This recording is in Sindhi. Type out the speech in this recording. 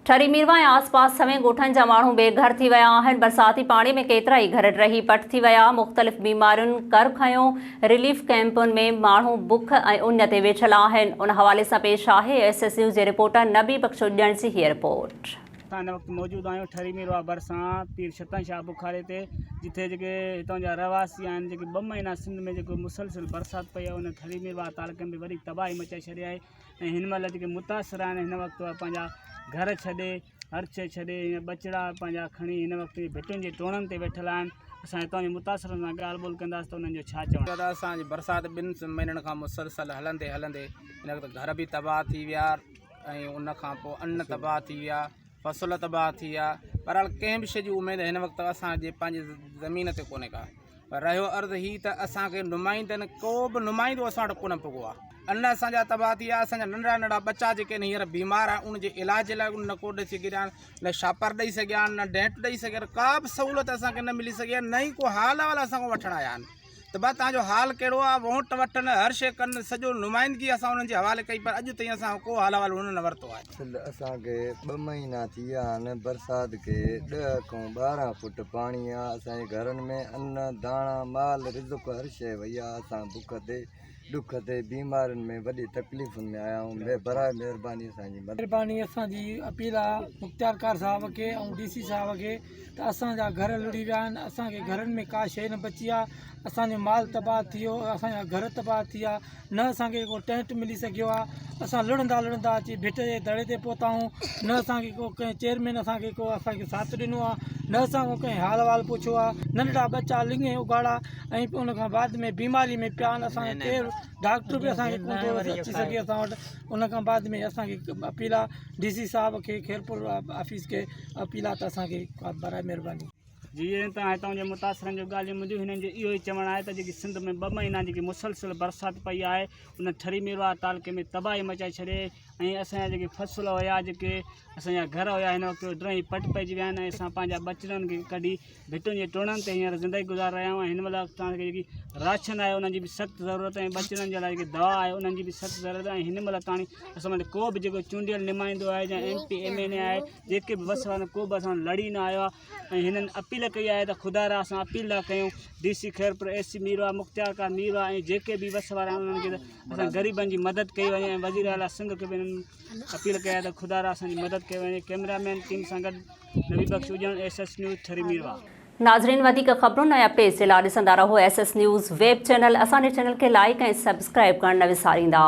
ٺري ميرواهه ۽ آس پاس سوين ڳوٺن جا ماڻهو بي گهر ٿي ويا آهن، برساتي پاڻي ۾ ڪيترائي گهر ڊهي پٽ ٿي ويا، مختلف بيمارين ڪر کنيو، رليف ڪئمپن ۾ ماڻهو بک ۽ اڃ تي ويٺل آهن، ان حوالي سان پيش آهي ايس ايس نيوز جي رپورٽر نبي بخش اڄڻ جي هيء رپورٽ. اسان هن وقت موجود آهيون ٺري ميرواهه ڀرسان پير شتن شاهه بخاري تي جتي جيڪي هتان جا رهواسي آهن جيڪي ٻه مهينا سنڌ ۾ جيڪو مسلسل برسات پئي آهي ان ٺري ميرواهه تعلقي ۾ وڏي تباهي مچائي ڇڏي آهي ۽ هن مهل جيڪي متاثر آهن هن وقت اهي پنهنجا گهر ڇڏي هر شيء ڇڏي ۽ ٻچڙا پنهنجا کڻي هن وقت ڀٽن جي ٽوڻن تي ويٺل آهن اسان هتان جي متاثرن سان ڳالهه ٻولهه ڪنداسين ته انهن جو ڇا چوڻ دادا اسان جي برسات ٻن مهينن کان مسلسل هلندي هلندي هن وقت گهر به تباهه ٿي ويا ۽ ان کان پوء ان تباهه ٿي ويا فصل تباهه ٿي ويا بهرحال ڪنهن به شيء جي اميد هن وقت اسان جي پنهنجي زمين تي ڪونهي ڪا پر رهيو عرض هي ته اسان کي نمائندن ڪو به نمائندو اسان وٽ ڪونه پڳو آهي. ان اسان جا تباهه ٿي ويا اسان جا ننڍڙا ننڍڙا ٻچا جيڪي آهن هينئر بيمار آهن ان جي علاج لاء نه ڪو ڏسي سگهيا آهن نه شاپر ڏئي سگهيا آهن نه ڊينٽ ڏئي سگهيا آهن ڪا به سهولت اسان کي نه ملي سگهي آهي نه ئي ڪو حال احوال اسان کان وٺڻ آيا آهن ته ڀا توهان جو حال ڪهڙو آهي وونٽ وٺن هر شيء ڪن سڄو نمائندگي اسان انهن جي حوالي ڪئي پر اڄ تائين اسان کان ڪو حال احوال انهن نه ورتو آهي. اصل اسان کي ٻه مهينا ٿي ويا آهن برسات کي ڏهه کان 12 فوٽ پاڻي آ اسان جي گهرن ۾ ان داڻا مال رزق هر شيء وئي آ اسان بک تي ڏک تي بيمارين ۾ وڏي تڪليفن ۾ آيا آهيون براء مهرباني اسان جي مدد. مهرباني اسان جي اپيل آ مختيارڪار صاحب کي ۽ ڊي سي صاحب کي ته اسان جا گهر لڙهي ويا آهن اسان کي گهرن ۾ ڪا شيء نه بچي آ اسان جو مال تباهه ٿي ويو اسان جا گهر تباهه ٿي ويا نه اسان کي ڪو ٽينٽ ملي سگهيو آ اسان لڙهندا لڙهندا اچي ڀٽ جي دڙي تي پهتا آهيون نه اسان کي ڪو ڪنهن چيئرمين اسان کي ڪو اسان کي ساٿ ڏنو آ نه اسان کان ڪنهن حال احوال پڇيو آ ننڍڙا ٻچا لڱي اگهاڙا ۽ ان کان بعد ۾ بيماري ۾ پيا آهن اسان کي ڪير ڊاڪٽر به اسان کي ڪونه ٿو اچي سگهي اسان وٽ ان کان بعد ۾ اسان کي اپيل آ ڊي سي صاحب کي خيرپور آفيس کي اپيل آ ته اسان کي برائي مهرباني. جيئن ته هتان جي متاثرن جون ڳالهيون ٻڌيون هنن جو اهو ئي چوڻ آهي ته جيڪي سنڌ ۾ ٻه مهينا جيڪي مسلسل برسات پئي آهي ان ٺري ميرواهه تعلقي ۾ تباهي مچائي ڇڏي ۽ اسان جا جيڪي فصل هيا جيڪي اسان جا گهر هيا هن وقت ڊهي پٽ پئجي ويا آهن ۽ اسان پنهنجا ٻچڙن کي ڪڍي ڀٽن جي ٽوڻن تي هينئر زندگي گذاري رهيا آهيون ۽ هن مهل اسان کي جيڪي راشن آهي ان جي به سخت ضرورت ۽ ٻچڙن جي لاء جيڪي دوا آهي انهن جي به سخت ضرورت آهي ۽ هن مهل تاڻي اسان وٽ ڪو به جيڪو چونڊيل نمائندو آهي يا ايم پي ايم اين اي آهي جيڪي به وس وارن ڪو به اسان وٽ لڙي نه آيو آهي ۽ هنن اپيل ڪئي آهي ته خدا را اسان اپيل ٿا ڪيون D C Khairpur A C Mirwah مختيارڪار ميرواهه ۽ جيڪي به وس وارا آهن انهن کي ته اسان غريبن جي مدد ڪئي وڃي ۽ وزير اعليٰ سنڌ کي به هنن اپيل ڪئي آهي ته خدا را اسان جي مدد ڪئي وڃي ڪئميرا مين ٽيم سان گڏ Nabi Bakhsh Ujan S S news Thari Mirwah. ناظرين وڌيڪ خبرن ۽ اپڊيٽس جي لاء ڏسندا رهو S S news web channel اسان جي چينل کي لائيڪ ۽ سبسڪرائيب ڪرڻ نه وساريندا.